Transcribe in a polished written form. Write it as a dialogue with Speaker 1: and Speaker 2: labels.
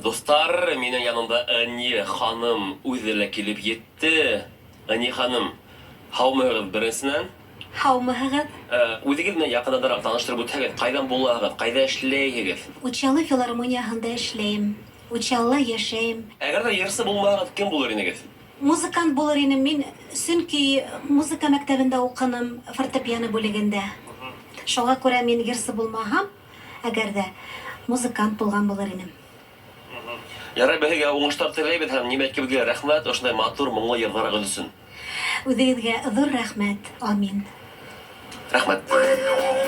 Speaker 1: Дуслар, минем янымда Ынйы ханым үзе лә килеп йитте. Ынйы ханым, һаумыһыгыз беренченнән.
Speaker 2: Һаумыһыгыз.
Speaker 1: Үзегез белән якыннанрак таныштырып үтһәгез, кайдан булаһыгыз, кайда эшләйһегез?
Speaker 2: Учалы филармонияһында эшләем. Учалыда яшәем.
Speaker 1: Әгәр дә йырчы булмаһагыз, кем булыр инегез?
Speaker 2: Музыкант булыр инем мин, чөнки музыка мәктәбендә укыным, фортепиано бүлегендә. Шуңа күрә мин йырчы булмаһам, әгәр дә, музыкант булган булыр инем.
Speaker 1: Ярай, без сезгә уңышлар теләйбез һәм Нимәткебезгә рәхмәт ошындай матур, моңлы йырларыгыз өчен.
Speaker 2: Үзегезгә зур рәхмәт. Амин.
Speaker 1: Рәхмәт.